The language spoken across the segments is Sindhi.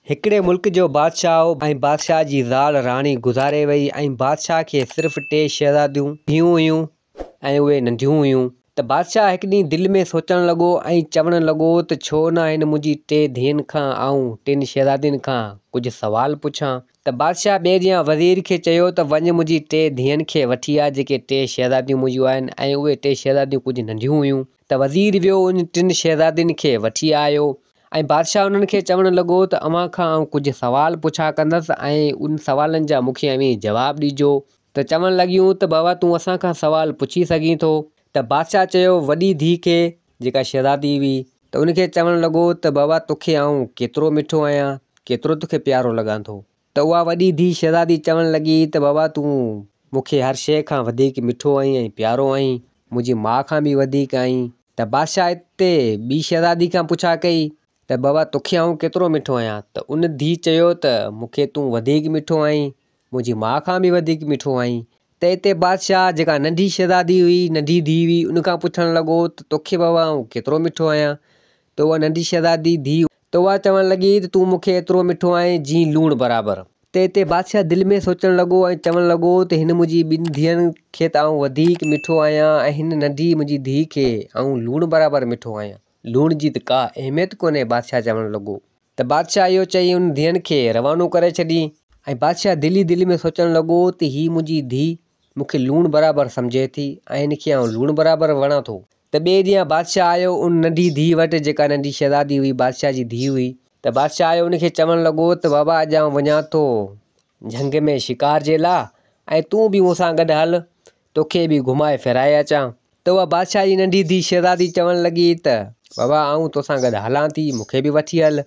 هڪڙي ملڪ جو بادشاهه هو ۽ بادشاهه جي زال راڻي گذاري وئي ۽ بادشاهه کي صرف ٽي شهزاديون ڌيئون هيون ۽ اهي ننڍيون هيون ته بادشاهه هڪ ڏينهن دل ۾ سوچڻ لڳو ۽ چوڻ لڳو ته ڇو نه هن منهنجي ٽي ڌيئن کان آئون ٽن شهزادين کان ڪجهه سوال پڇان ته بادشاهه ٻئي ڏينهن وزير کي چيو ته وڃ منهنجي ٽي ڌيئن کي وٺي آ جيڪي ٽي شهزاديون منهنجيون آهن ۽ اهي ٽي شهزاديون ڪجهه ننڍيون هيون ته وزير ويو ان ٽن شهزادين کي وٺي آيو ۽ بادشاهه انهن کي چوڻ لڳو ته اوهان کان آئون ڪجهه سوال پڇا ڪندس ۽ ان سوالن جا مون کي اوهين جواب ڏجو. ته چوڻ لڳيون ته بابا تون اسان کان سوال پڇي سگهين ٿو. ته بادشاهه چيو وڏي ڌيء کي، جيڪا شهزادي هئي، ته ان کي چوڻ لڳو ته بابا توکي آئون ڪيترو مٺو آهيان، ڪيترو توکي پيارو لڳان ٿو. ته اها وڏي ڌيء شهزادي چوڻ لڳي ته بابا تون مون کي هر شيء کان وڌيڪ مٺو آهين ۽ پيارو آهين، منهنجي ماء کان به وڌيڪ آهين. ته بادشاهه اتي ٻي شهزادي کان پڇا ڪئي ته بابا توکي آئون ڪيترو مٺو آهيان؟ ته ان ڌيء چيو ته مون کي تون وڌيڪ مٺو آهين، منهنجي ماء کان به وڌيڪ مٺو آهين. ته اتي بادشاهه جيڪا ننڍي شهزادي هئي، ننڍي ڌيء هئي، ان کان پڇڻ لڳو ته توکي بابا آئون ڪيترو مٺو آهيان؟ ته اها ننڍي شهزادي ڌيء ته اها چوڻ لڳي ته تون مون کي ايترو مٺو آهين جيئن لوڻ برابر. ته اتي بادشاهه دل ۾ سوچڻ لڳو ۽ چوڻ لڳو ته هن منهنجي ٻن ڌيئن کي ته آئون وڌيڪ مٺو آهيان ۽ هن ننڍي منهنجي ڌيء کي آئون لوڻ برابر مٺو آهيان. لوڻ جي ته ڪا اهميت ڪونهي بادشاهه چوڻ لڳو. ته بادشاهه اهو چئي ان ڌيئن کي روانو ڪري ڇڏي. ۽ بادشاهه دل ئي دل ۾ سوچڻ لڳو ته هي منهنجي ڌيء مون کي لوڻ برابر سمجهي ٿي ۽ هن کي آئون لوڻ برابر وڻان ٿو. ته ٻئي ڏينهن بادشاهه آيو ان ننڍي ڌيء وٽ جيڪا ننڍي شهزادي هئي بادشاهه جي ڌيء هئي. ته بادشاهه آيو ان کي چوڻ لڳو ته بابا اڄ آئون وڃان ٿو جهنگ ۾ شڪار جي لا ۽ تون به مون سان گڏ هل توکي به گهمائي ڦيرائي اچان. ته اها بادشاهه جي ننڍي ڌيء شهزادي چوڻ لڳي ته بابا آئون توسان گڏ هلان ٿي مون کي به وٺي هل.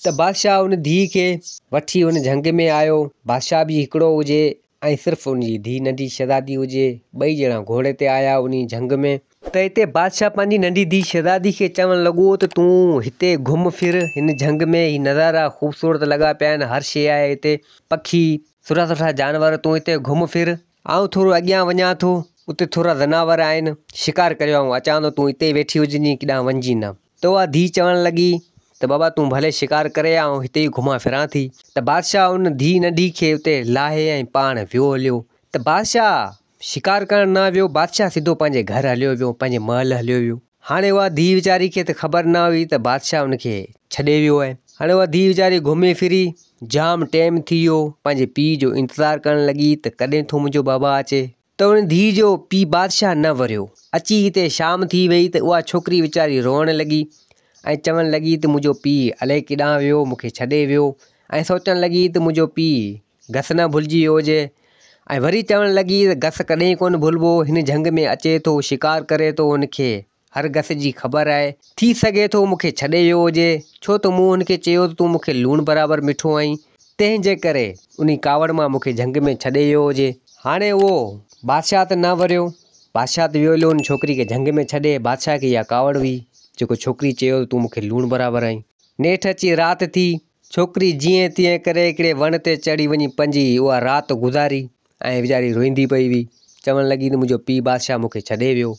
ته بادشاهه ان ڌيء کي وٺي ان جهنگ ۾ آيو بادشاهه به هڪڙو هجي ۽ صرف ان جي ڌيء ننڍي شهزادي هجي، ٻئي ڄڻا گهوڙي تي آيا انهي جهنگ ۾. ته اتي بادشاهه پنهنجي ننڍي ڌيء شهزادي کي چوڻ لڳو ته تون هتي گهم ڦر هن جهنگ ۾ هي نظارا خوبصورت لڳا پيا آهن هر شيء آهي هتي پکي سٺا سٺا جانور تون هتي گهم ڦر آئون ٿورو اڳيان وڃان ٿو اتي ٿورا زناور آهن شڪار ڪريو آئون اچان ٿو تون هتي ئي ويٺي هججين ڪيڏانهن وڃجين نه. ته اها ڌيء چوڻ لڳي ته بابا تون ڀلي شڪار ڪري آ آئون هتي ئي گهمان ڦران ٿي. ته بادشاهه ان ڌيء ننڍي کي اتي لاهي ۽ پاڻ ويو هليو. ته بادشاهه شڪار ڪرڻ نه ويو، بادشاهه سڌو پنهنجي گهر هليو ويو، پنهنجي محل هليو ويو. هاڻي اها ڌيء ويچاري کي ته خبر نه هئي ته بادشاهه ان کي ڇڏي ويو آهي. هاڻي اها ڌيء ويچاري گهمي ڦري جام ٽيم ٿي ويو، پنهنجي پيء جو انتظار ڪرڻ لڳي ته ڪڏهن ٿو منهنجو بابا اچي. ته ان ڌيء جو پيء بادشاهه نه وريو. اچي هتي شام ٿي ويئي ته اها ڇوڪري ويچاري روئڻ لڳي ۽ چوڻ لڳي ته منهنجو پيء الائي ڪيڏانهن ويو، مون کي ڇڏي ويو ۽ سوچڻ لڳي ته منهنجو پيء گس نه ڀلجي ويو هجي ۽ وري چوڻ لڳي ته گس ڪڏهن ڪونه ڀلبو، هن جهنگ ۾ اچي ٿو، شڪار ڪري ٿو، هن کي هر گس جي خبر آهي. ٿي سگهي ٿو مون کي ڇڏي ويو هجي، ڇو ته مون هن کي چيو ته تون مون کي لوڻ برابر مٺو آهين، تنهن جي ڪري انهي ڪاوڙ مان مون کي جهنگ ۾ ڇڏي ويو هجي. هاڻي اهو بادشاهه ته نه وريو. بادشاهه ته ويو هليو ان ڇوڪري کي جهنگ ۾ ڇڏي. بادشاهه کي اها ڪاوڙ هئي، جيڪو ڇوڪري چيو ته تون مون کي لوڻ برابر آهين. نيٺ اچي رات ٿي. ڇوڪري جيئن تيئن ڪري هڪڙي وڻ تي چڙهي وڃي پنهنجي اها رات گذاري ۽ ويچاري روئيندي پئي هئي. چوڻ لڳي ته منهنجو پيء بادشاهه مون کي ڇڏي ويو.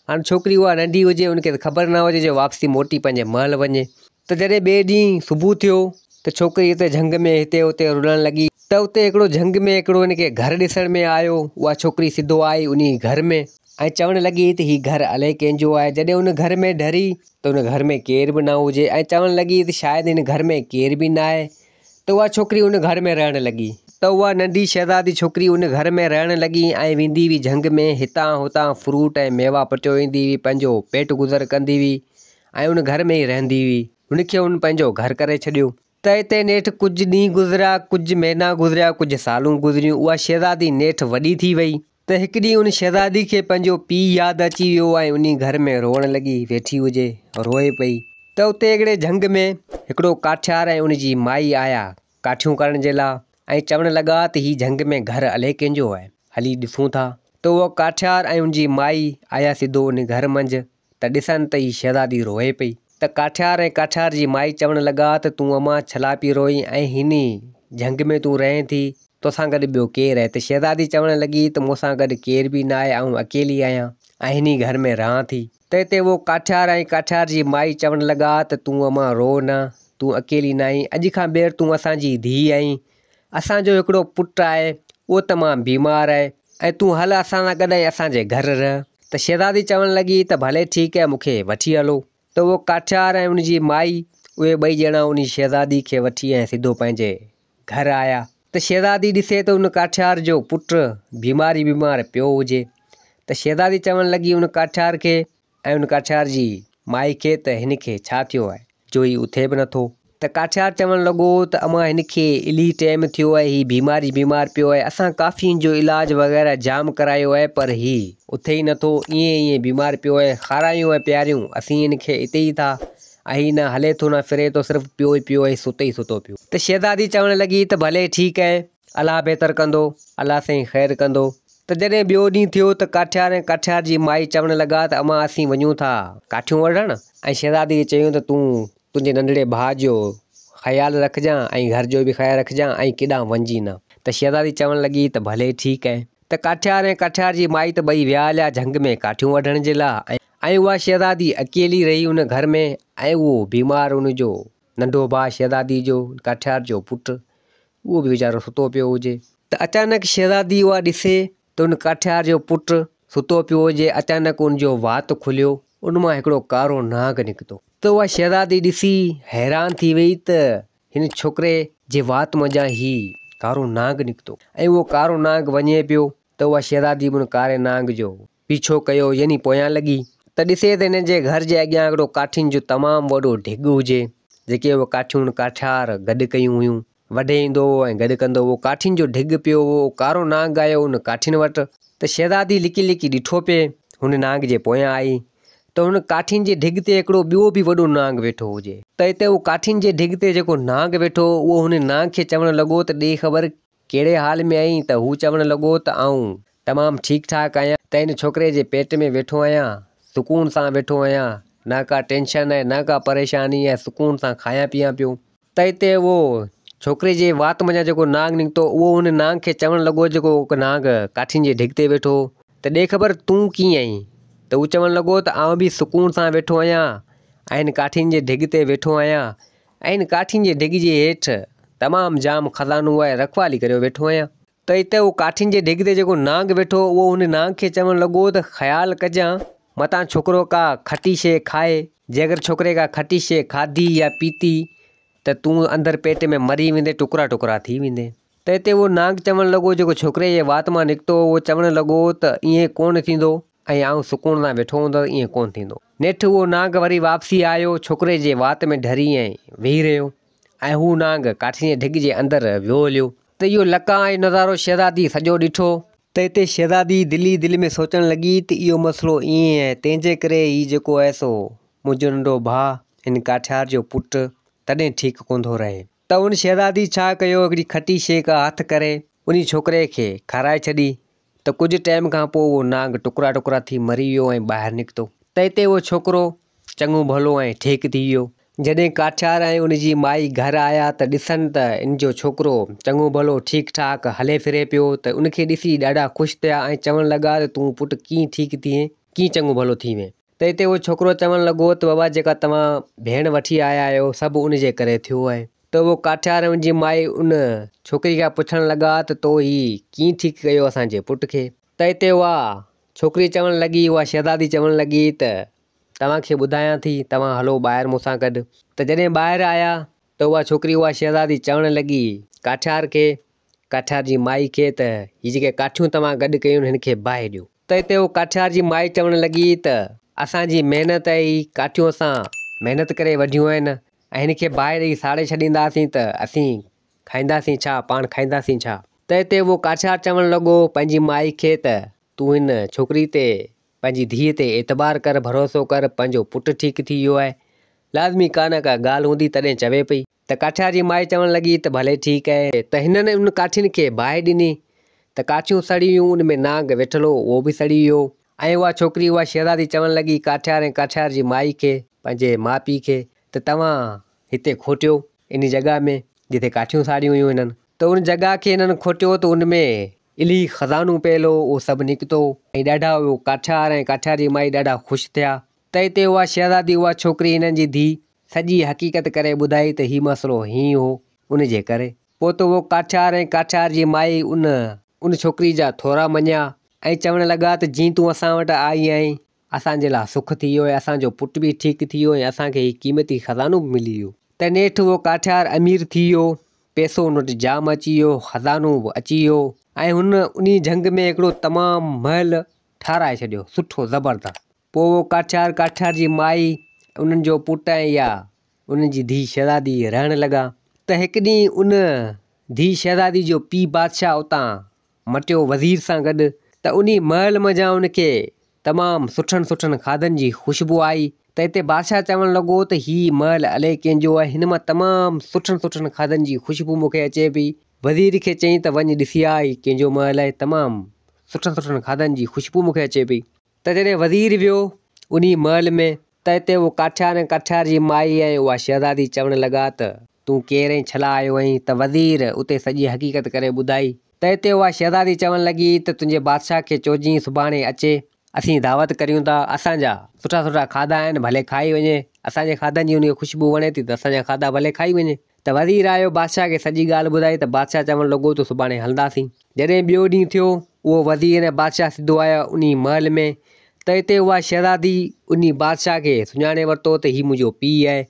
هاڻ ڇوڪري اها ننڍي هجي ان کي ته خبر نه هجي جو واپسي موٽي پنهنجي محل وڃي. ته جڏهن ٻئي ڏينهن صبح ٿيو ته ڇوڪري اتي جهنگ ۾ هتي هتي رلڻ لڳي ته اتي هڪڙو جهنگ ۾ هڪڙو هن کي گهر ڏسڻ ۾ آيو. اها ڇوڪري سڌو آئي انهي گهر ۾ ۽ چوڻ لڳي ته هي گهر الائي ڪنهن جو آهي. جڏهن ان گهر ۾ ڍري ته ان گهر ۾ ڪير به نه هجي ۽ چوڻ لڳي ته شايد هن گهر ۾ ڪير به نه آهي ته اها ڇوڪري ان گهر ۾ رهڻ لڳي. ته اها ننڍي شهزادي ڇوڪري ان گهر ۾ رهڻ لڳي ۽ ويندي هئي جهنگ ۾ هتان هتان فروٽ ۽ ميوا پٽيو ايندي هئي پنهنجو پيٽ گذر ڪندي هئي ۽ ان گهر ۾ ئي رهندي هئي. هن کي هن پنهنجو گهر ڪري ڇڏيو. ته اتي نيٺ ڪجهه ڏينهن گذريا، ڪجهه مهينا گذريا، ڪجهه سالون گذريون، اها شهزادي نيٺ وڏي ٿي وئي. ته هڪ ڏينهن ان شهزادي کي پنهنجو پيء ياد اچي ويو ۽ انهي گهر ۾ روئڻ لڳي ويٺي هجي روئي پئي ته اتي هڪڙي جهنگ ۾ هڪڙو ڪاٺيار ۽ ان جي مائي آيا ڪاٺيون ڪرڻ جي لا ۽ چوڻ لڳا ته هي جهنگ ۾ گهر الائي ڪنهن جو آهي هلي ڏسون ٿا ته اهو ڪاٺيار ۽ ان جي مائي آيا سڌو ان گهر منجهه ته ڏسن ته هي شهزادي روئي پئي ته ڪاٺيار ۽ ڪاٺيار جي مائي چوڻ لڳا ته تون امان ڇلا پئي روئين ۽ هن جهنگ ۾ تون رهين ٿي توسان گڏ ٻيو ڪير آهي؟ ته شهزادي چوڻ لڳي ته مون سان گڏ ڪير به نه آهي، آئون اڪيلي آهيان ۽ هن ئي گهر ۾ رهان ٿي. ته اتي اهو ڪاٺيار ۽ ڪاٺيار جي مائي چوڻ لڳا ته تون امان روء نه، تون اڪيلي ناهين، اڄ کان ٻيهر تون اسان جي ڌيء آهين، اسان جو هڪڙو پٽ آهي، اهو تمام بيمار آهي ۽ تون هل اسان سان گڏ ۽ اسان جي گهر رهه. ته شهزادي چوڻ لڳي ته ڀلي ٺيڪ آهي مون کي وٺي هلو. ته اهو ڪاٺيار ۽ ان جي مائي اهي ٻئي ڄڻا انهي شهزادي کي وٺي ۽ سڌو پنهنجي گهر آيا. ته شهزادي ڏسي ته ان ڪاٺيار جو پٽ بيمار ئي بيمار پيو هجي. ته شهزادي چوڻ لڳي ان ڪاٺيار کي ۽ ان ڪاٺيار جي مائي کي ته هن کي ڇا ٿيو آهي جو هي اٿي به نٿو. ته ڪاٺيار چوڻ لڳو ته امان هن کي الهي ٽيم ٿيو آهي هي بيمار ئي بيمار پيو آهي اسان ڪافي هن جو علاج وغيره جام ڪرايو آهي پر هي اٿي ئي نٿو ائين ائين بيمار پيو آهي کارايون ۽ پياريون اسين هن کي اتي ئي ٿا ۽ هي نه هلي ٿو نه ڦري ٿو صرف پيو ئي پيو آهي ستو ئي ستو پيو. ته شهزادي چوڻ لڳي ته ڀلي ٺيڪ آهي الله بهتر ڪندو الله سائين خير ڪندو. ته جڏهن ٻيو ڏينهن ٿيو ته ڪاٺيار ۽ ڪاٺيار جي مائي چوڻ لڳا ته امان اسين وڃون ٿا ڪاٺيون وڍڻ ۽ شهزادي کي چيائون ته تون تنهنجي ننڍڙي ڀاء جو خيال رکجان ۽ گهر جو به خيال رکجان ۽ ڪيڏانهن وڃجين نه. ته شهزادي چوڻ لڳي ته ڀلي ٺيڪ آهي. ته ڪاٺيار ۽ ڪاٺيار جي مائي ته ٻئي ويا هليا جهنگ ۾ ڪاٺيون وڍڻ جي لاء ۽ اها شهزادي اڪيلي رهي ان گهر ۾ ۽ اهو بيمار ان جو ننڍو ڀاء شهزادي جو ڪاٺيار جو پٽ اهو به ويچارو ستو پيو هجي. ته اچانڪ شهزادي اها ڏسي ته ان ڪاٺيار جو پٽ ستو پيو هجي، اچانڪ ان جو وات کليو، ان مان هڪڙو ڪارو نانگ نڪتو. ته اها شهزادي ڏسي حيران ٿي وئي ته هن ڇوڪري جي وات منجهان هي ڪارو نانگ نڪتو ۽ اهو ڪارو نانگ وڃي پيو ته اها شهزادي به ان ڪاري نانگ جو پيڇو ڪيو يعني پويان لڳي ته ڏسي ته هنن جي گهر جي اڳيان هڪڙو ڪاٺين جو تمام وڏو ڍڳ هجي، جيڪي اهي ڪاٺيون هن ڪاٺيار گڏ ڪيون هيون. وڍي ايندو هو ۽ گڏ ڪندو هو. ڪاٺين جو ڍڳ پيو هو. ڪارو نانگ آيو ان ڪاٺين وٽ ته شهزادي لڪي لڪي ڏٺو پئي. هن نانگ جي پويان آئي ته هن ڪاٺين جي ڍڳ تي هڪڙو ٻيو به وڏو نانگ ويٺو هجي. ته اتي اهو ڪاٺين جي ڍڳ تي جيڪو نانگ ويٺو هو، اهو هن نانگ کي چوڻ لڳو ته ڏي خبر ڪهڙي حال ۾ آهين؟ ته هو چوڻ لڳو ته آئون تمام ٺيڪ ٺاڪ آهيان ته هن ڇوڪري جي پيٽ ۾ ويٺو آهيان، سڪون سان ويٺو آهيان، نه ڪا ٽينشن آهي نه ڪا پريشاني آهي، سڪون سان کايان پيان پيو. ته اتي اهو ڇوڪري جي وات منجهان جيڪو نانگ نڪتو اهو هن نانگ کي چوڻ لڳو جيڪو نانگ ڪاٺين جي ڍڳ تي ويٺو هو ته ڏي خبر تون ڪيئن آهين؟ ته هو چوڻ لڳو ته آئون به سڪون سان ويٺو آهيان ۽ هن ڪاٺين جي ڍڳ تي ويٺو آهيان ۽ هن ڪاٺين جي ڍڳ جي هيٺ تمام جام خزانو آهي رکوالي ڪريو ويٺو آهيان. ته اتي اهو ڪاٺين جي ڍڳ تي جيڪو نانگ ويٺو هو اهو هن نانگ کي چوڻ لڳو ته خيال ڪجان متان ڇوڪرو ڪا کٽي شيء کائي، جي اگر ڇوڪري ڪا کٽي شيء کاڌي يا پيتي ته تون اندر پيٽ ۾ مري ويندين ٽڪرا ٽڪرا ٿي ويندين. ته اتي اهو نانگ چوڻ لڳو جيڪو ڇوڪري جي وات مان نڪتو هو اهو چوڻ لڳو ته ائين ڪونه ٿيندو ۽ آئون سڪون سان ويٺو هوندس ائين ڪونه ٿيندو. نيٺ اهو نانگ وري واپسي آيو ڇوڪري جي وات ۾ ڍري ۽ ويهي رهيو ۽ هو نانگ ڪاٺين جي ڍڳ جي اندر ويو هليو. ته اهو لقاء ۽ نظارو شهزادي سڄو ڏٺو. ته اتي شهزادي دل ئي دل ۾ سوچڻ لڳي ته اهو مسئلو ائين آهي تنهن جي ڪري هي جيڪو آهي سو منهنجو ننڍو ڀاء هن ڪاٺيار جو پٽ تڏهن ٺيڪ ڪونه ٿو رهي. ته ان شهزادي ڇا ڪيو هڪڙي کٽي شيء ڪا هٿ ڪري انهي ڇوڪري کي کارائي ڇڏي ته ڪجهه ٽيم کان پوء اهو نانگ ٽڪرا ٽڪرا ٿي مري ويو ۽ ٻاهر نڪتو ته اتي اهو ڇوڪرو چڱو ڀلو ۽ ٺيڪ ٿي ويو. جڏهن ڪاٺيار ۽ ان جي مائي گهر آيا ته ڏسن ته ان جو ڇوڪرو چڱو ڀلو ٺيڪ ٺاڪ هلي ڦري پيو ته ان کي ڏسي ڏاڍا خوش ٿيا ۽ چوڻ لڳا ته تون پٽ ڪيئن ٺيڪ ٿئين ڪيئن چڱو ڀلو ٿي وئين. ته اتي اهو ڇوڪرو چوڻ لڳو ته بابا جيڪا توهان ڀيڻ وٺي آيا آهيو سڀ ان جي ڪري ٿيو آهي. ته اهو ڪاٺيار ۽ ان جي مائي ان ڇوڪري کان پڇڻ لڳا ته تو هي ڪيئن ٺيڪ ڪيو اسان جي پٽ کي؟ ته اتي اها ڇوڪري چوڻ لڳي اها شهزادي چوڻ لڳي ته توهان کي ٻڌايان ٿي توهان هلو ٻاهر مون سان گڏ. ته جڏهن ٻاهر آيا ته اها ڇوڪري اها شهزادي چوڻ لڳي ڪاٺيار کي، ڪاٺيار جي مائي کي ته هي جيڪي ڪاٺيون توهان گڏ ڪيون آهن هن کي باهه ڏيو. ته اتي هو ڪاٺيار جي مائي چوڻ لڳي ته اسان جي محنت ۽ هي ڪاٺيون اسان محنت ڪري وڍيون آهن ۽ هن کي باهه ڏئي ساڙي ڇڏينداسين ته اسين کائينداسين ڇا پاڻ کائينداسين ڇا؟ ته اتي اهو ڪاٺيار چوڻ لڳو پنهنجي مائي کي ته تون هن ڇوڪري تي پنهنجي ڌيء تي اعتبار ڪر ڀروسو ڪر پنهنجو پٽ ٺيڪ ٿي ويو آهي لازمي ڪا نه ڪا ڳالهه هوندي تڏهن چوي پئي. ته ڪاٺيار جي مائي چوڻ لڳي ته ڀلي ٺيڪ آهي ته هنن ان ڪاٺين کي باهه ڏني ته ڪاٺيون سڙي ويون ان ۾ نانگ ويٺل هو اهو به سڙي ويو ۽ اها ڇوڪري اها شهزادي چوڻ لڳي ڪاٺيار ۽ ڪاٺيار جي مائي کي پنهنجي ماء پيء کي ته توهان هتي کوٽيو ان جڳهه ۾ جتي ڪاٺيون ساڙيون هيون هنن ته ان جڳهه کي هنن کوٽيو ته ان ۾ الهي خزانو پيل هو اهو سڀ نڪتو ۽ ڏاڍا اهو ڪاٺيار ۽ ڪاٺيار جي مائي ڏاڍا خوش ٿيا ته هتي اها شهزادي اها ڇوڪري هنن جي ڌيء سڄي حقيقت ڪري ٻڌائي ته هي مسئلو هيئن هو ان جي ڪري. پوء ته اهو ڪاٺيار ۽ ڪاٺيار جي مائي ان ان ڇوڪري جا ٿورا مڃيا ۽ چوڻ لڳا ته جيئن تون اسان وٽ آئي آهين اسان جي لاء سک ٿي ويو ۽ اسان جو پٽ به ٺيڪ ٿي ويو ۽ اسان کي هي قيمتي خزانو به ملي ويو. ته نيٺ اهو ڪاٺيار امير ٿي ويو، پئسو هن وٽ جام اچي ويو، خزانو به اچي ويو ۽ هن انهي جهنگ ۾ هڪڙو تمام محل ٺاهرائي ڇڏيو، سٺو زبردست. پوء اهو ڪاٺيار، ڪاٺيار جي مائي، انهن جو پٽ ۽ اها انهن جي ڌيء شهزادي رهڻ لڳا. ته هڪ ڏينهن ان ڌيء شهزادي جو پيء بادشاهه اتان مٽيو وزير سان گڏ ته انهي محل منجهان ان کي تمام سٺن سٺن کاڌن جي خوشبو آئي ته اتي بادشاهه چوڻ لڳو ته هي محل الائي ڪنهن جو آهي هن مان تمام سٺن سٺن کاڌن جي خوشبو مون کي اچي پئي. وزير کي چيائين ته وڃ ڏسي آ هي ڪنهن جو محل آهي تمام سٺن سٺن کاڌن جي خوشبو مون کي اچي پئي. ته جڏهن وزير ويو انهي محل ۾ ته اتي اهو ڪاٺيار ۽ ڪاٺيار جي مائي ۽ اها شهزادي چوڻ لڳا ته تون ڪير ۽ ڇلا آيو آهين؟ ته وزير اتي سڄي حقيقت ڪري ٻڌائي ته اتي اها شهزادي چوڻ لڳي ته تنهنجي بادشاهه کي چئجين سڀاڻي اچي اسين دعوت ڪريون ٿا اسان جا سٺا سٺا کاڌا آهن ڀلي کائي وڃي اسان جي کاڌن جي ان کي خوشبو وڻي ٿي ته اسان جا کاڌا ڀلي کائي وڃي ته وزير آيو بادشاهه کي سڄي ڳالهه ٻڌائي ته بادشاهه چوڻ لڳو ته سڀاڻي هلنداسين. جڏهن ٻيو ڏينهن ٿيو اهو وزير ۽ بادشاهه سڌو آيا انهي محل ۾ ته اتي اها شهزادي انهي بادشاهه کي سڃاڻي ورتو ته هي منهنجو پيء آهي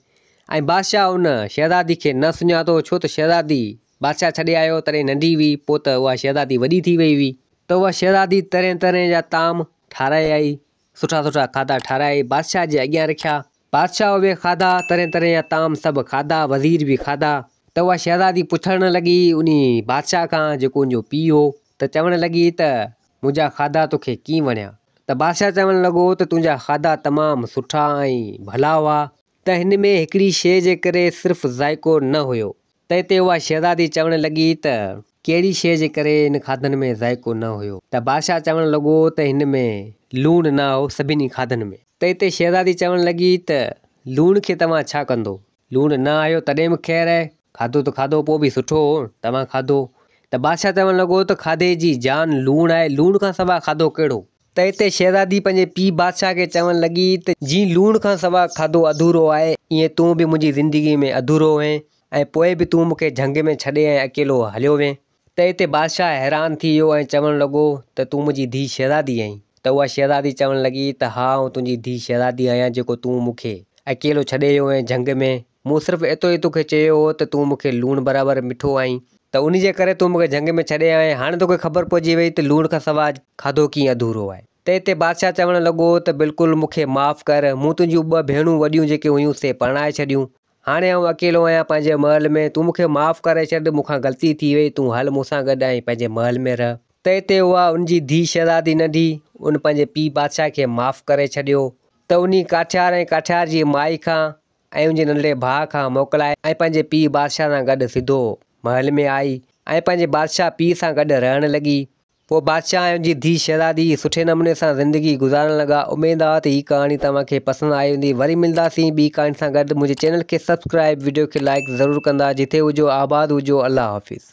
۽ بادشاهه ان شهزادي کي نه سڃاتو ڇو ته شهزادي بادشاهه ڇڏي آيو تڏهن ننڍي هئي پوء ته اها شهزادي وڏي ٿي وئي هئي ته اها شهزادي طرح طرح جا طعام ٺاهرائي آئي سٺا سٺا کاڌا ٺاهرائي بادشاهه جي اڳيان رکيا. بادشاهه اهي کاڌا، طرح طرح جا طعام سڀ کاڌا، وزير به کاڌا. ته اها شهزادي پڇڻ لڳي انهي بادشاهه کان جيڪو ان جو پيء هو ته چوڻ لڳي ته منهنجا کاڌا توکي ڪيئن وڻيا؟ ته بادشاهه چوڻ لڳو ته تنهنجا کاڌا تمام سٺا ۽ ڀلا هئا. ته هن ۾ هڪڙي شيء جي ڪري صرف ذائقو نه هيو. تنهن تي اها شهزادي چوڻ لڳي ته، ڪهڙي شيء جي ڪري هن کاڌن ۾ ذائقو نه هيو؟ ته بادشاهه چوڻ لڳو ته هن ۾ لوڻ نه هو سڀني کاڌن ۾. تنهن تي شهزادي چوڻ لڳي ته، لوڻ کي توهان ڇا ڪندو؟ لوڻ نه آيو تڏهن به خير آهي، کاڌو ته کاڌو پوء به سٺو هو، توهان کاڌو. ته بادشاهه چوڻ لڳو ته کاڌي جي جان لوڻ آهي، لوڻ کان سواء کاڌو ڪهڙو؟ ته اتي شهزادي پنهنجي پيء بادشاهه کي چوڻ لڳي ته جيئن لوڻ کان سواء کاڌو اڌورو آهي، ايئن تون به منهنجي زندگيء ۾ اڌورو هئين ۽ پوء به تون مون کي جهنگ ۾ ڇڏي ۽ اڪيلو هليو وئين. ته اتي بادشاهه حيران ٿي ويو ۽ چوڻ لڳو ته تون منهنجي ڌيء شهزادي آهين؟ ته اها شهزادي چوڻ لڳي ته ها آئون تنهنجي ڌيء شهزادي آهيان جيڪو تون مون کي اڪيلو ڇڏي ويو هئين جهنگ ۾. مون صرف ايترو ئي توکي چيو هو ته تون مون کي لوڻ برابر مٺو آهين ته انهي جي ڪري تون مون کي جهنگ ۾ ڇڏي آئين. هاڻي توکي خبر پئجي وئي ته لوڻ کان سواء کاڌو ڪيئن اڌورو آهي. ته اتي بادشاهه چوڻ لڳو ته بلڪل مون کي معاف ڪر. مون تنهنجون ٻه ڀيڻون وڏيون جيڪي هيون سي پرڻائي ڇڏيون. هاڻي آئون اڪيلو آهيان پنهنجي محل ۾. تون مون کي معاف ڪري ڇڏ. مون کان غلطي ٿي وئي. تون هل مون سان گڏ ۽ پنهنجي محل ۾ رهه. ته اتي اها ان جي ڌيء شهزادي ننڍي ان پنهنجي پيء بادشاهه کي معاف ڪري ڇڏيو ته انهي ڪاٺيار ۽ ڪاٺيار جي مائي کان ۽ ان جي ننڍڙي ڀاء کان موڪلائي ۽ پنهنجي پيء بادشاهه سان گڏ سڌو محل ۾ آئي ۽ پنهنجي بادشاهه پيء سان گڏ رهڻ لڳي. پوء بادشاهه ۽ ان جي ڌيء شهزادي سٺي نموني سان زندگي گذارڻ لڳا. اميد آ ته هي ڪهاڻي توهان کي پسند آئي هوندي. وري ملنداسين ٻي ڪهاڻي سان گڏ. منهنجي چينل کي سبسڪرائيب وڊيو کي لائيڪ ضرور ڪندا. جٿي هجو آباد هجو الله حافظ.